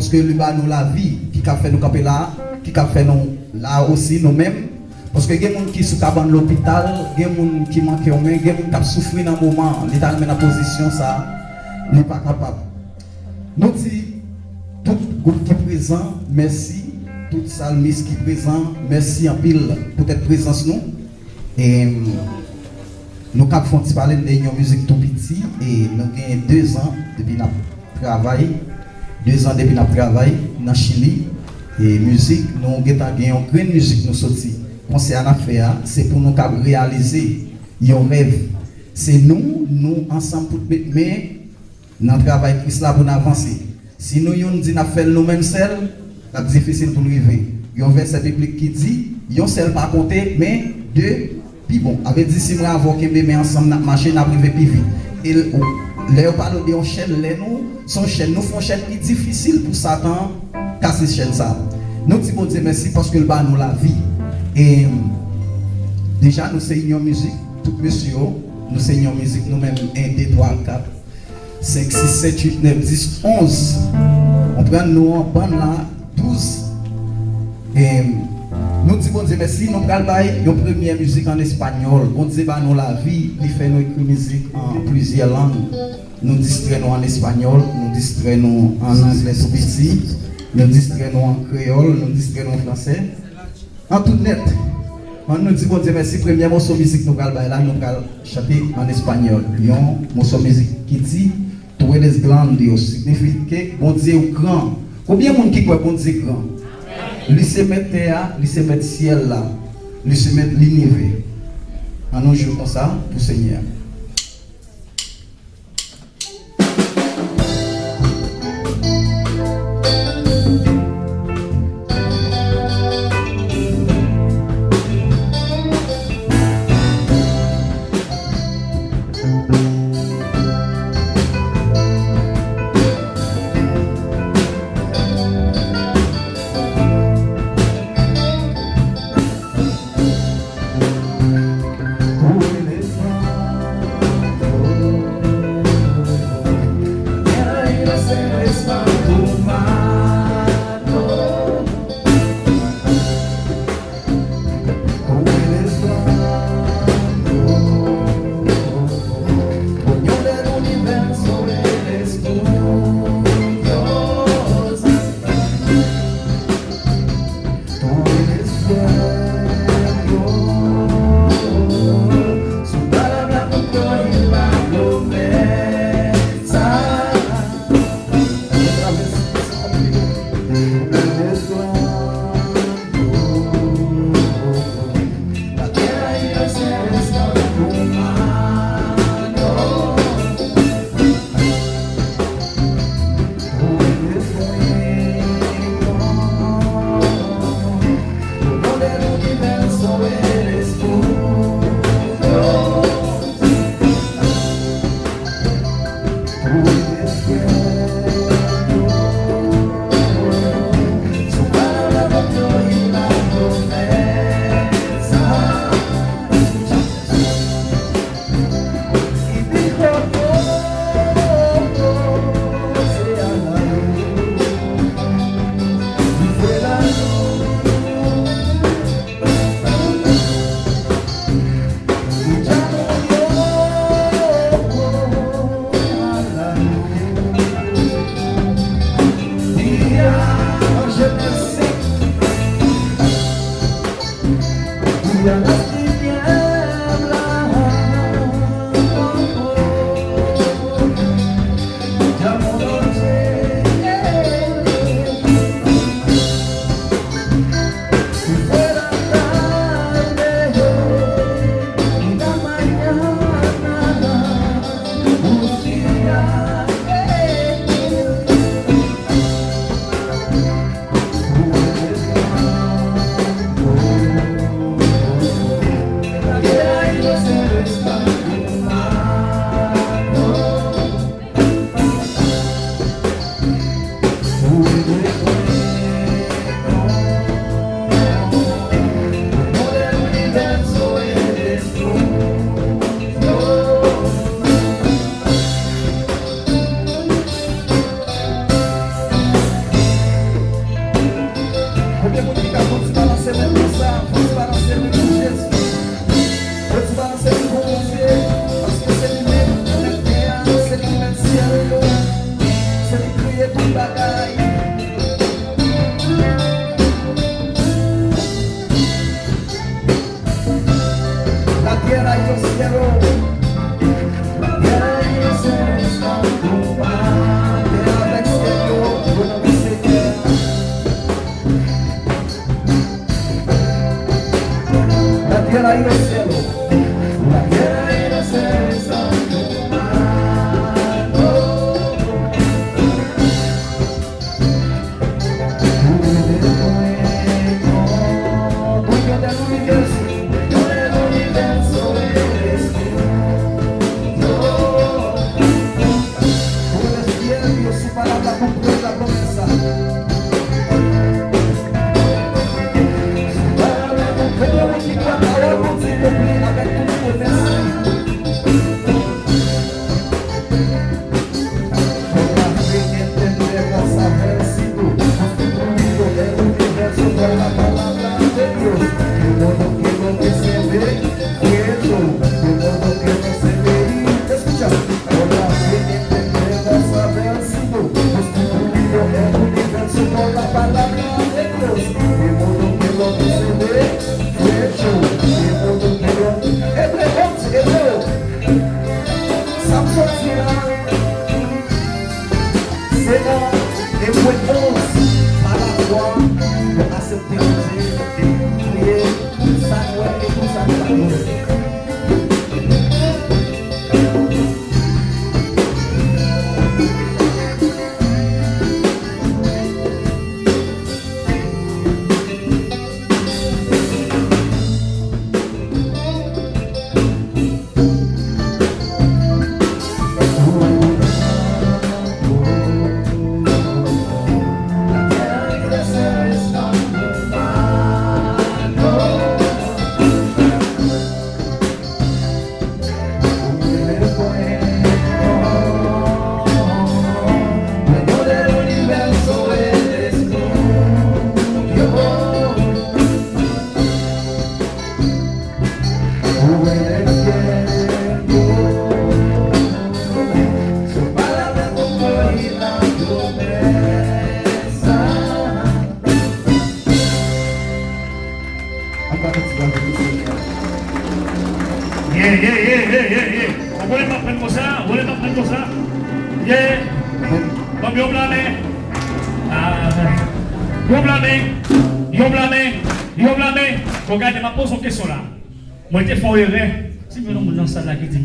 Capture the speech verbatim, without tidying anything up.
Ke li ba nou lavi, ki ka fè nou kanpe la, ki ka fè nou la osi nou menm. Paske gen moun ki sou kabann lopital, gen moun ki manke yon men, gen moun k ap soufri nan moman an, li ta renmen nan pozisyon sa, li pa kapab. Nou di tout gwoup ki prezan, mèsi, tout salmis ki prezan, mèsi anpil poutèt prezans nou. E, nou kab fè yon ti pale de yon mizik tou piti, e nou gen de zan depi n ap travay, de zan depi n ap travay nan Chili, e mizik, nou gentan gen yon grenn mizik nou soti. Konsè a n ap fè a, se pou nou kab reyalize yon rèv. Se nou, nou ansanm pou n met men nan travay Kris la pou n avanse. Si nou youn di n ap fè l nou menm sèl, l ap difisil pou n rive. Yon vèsè biblik ki di, yon sèl pa konte, men de pi bon. Sa vle di, si mwen avè w kenbe men ansanm, n ap mache, n ap rive pi vit. E l-, lè yo pale de yon chèn, lè nou se yon chèn, nou fè yon chèn ki difisil pou Satan kase chèn sa. Nou di Bondye mèsi paske l ba nou lavi. E deja, nou se Inyon Mizik, tout mesye yo, nou se Inyon Mizik, nou menm, en, de, twa, kat, senk, sis, sèt, uit, nèf, dis, onz. Konprann, nou an bann la, douz. E nou di Bondye mèsi, nou pral bay yon premyè mizik an espanyòl. Bondye ba nou lavi, li fè nou ekri mizik an plizyè lang. Nou distrè nou an espanyòl, nou distrè nou an anglè tou piti, nou distrè nou an kreyòl, nou distrè nou an fransè. An tout nèt, ann nou di Bondye mèsi. Premyè moso mizik nou pral bay la, nou pral chante an espanyòl. Yon moso mizik ki di, Tú eres grande, Dios, signifike Bondye ou gran. Konbyen moun ki kwè Bondye gran? Li se mèt tè a, li se mèt syèl la, li se mèt linivè. Ann nou jwe konsa pou Senyè a. Tierra y los cielos. La tierra y los cielos están tu mano. Tú eres dueño, dueño del universo, dueño del universo eres tú. Tú eres fiel, Dios, su palabra cumple la promesa. Su palabra cumple la promesa. Por la fe entendemos a ver si tú has construido el universo por la palabra de Dios. De modo que lo que se ve fue hecho, de modo que no se veía. Escucha, por la fe entendemos a ver si tú has construido el universo por la palabra de Dios. De modo que lo que se ve fue hecho, de modo que lo... Ebre onz, Ebre. Sa m sot di a, se nan Ebre onz, pa lafwa, yo aksepte Bondye, epi yo priye, sa n wè, e tou sa n pa wè. An pa fè ti bwa pou Senyè. Yeah, yeah, yeah, yeah, yeah, yeah. Ou konnen m ap pran konsa, ou konnen m ap pran konsa. Yeah. Ban m yon bla men. Ah. Yon bla men. Yon bla men. Yon bla men. Bon, gade, m ap poze yon kesyon la. Mwen te fè yon erè. Si m gen yon moun nan sal la ki di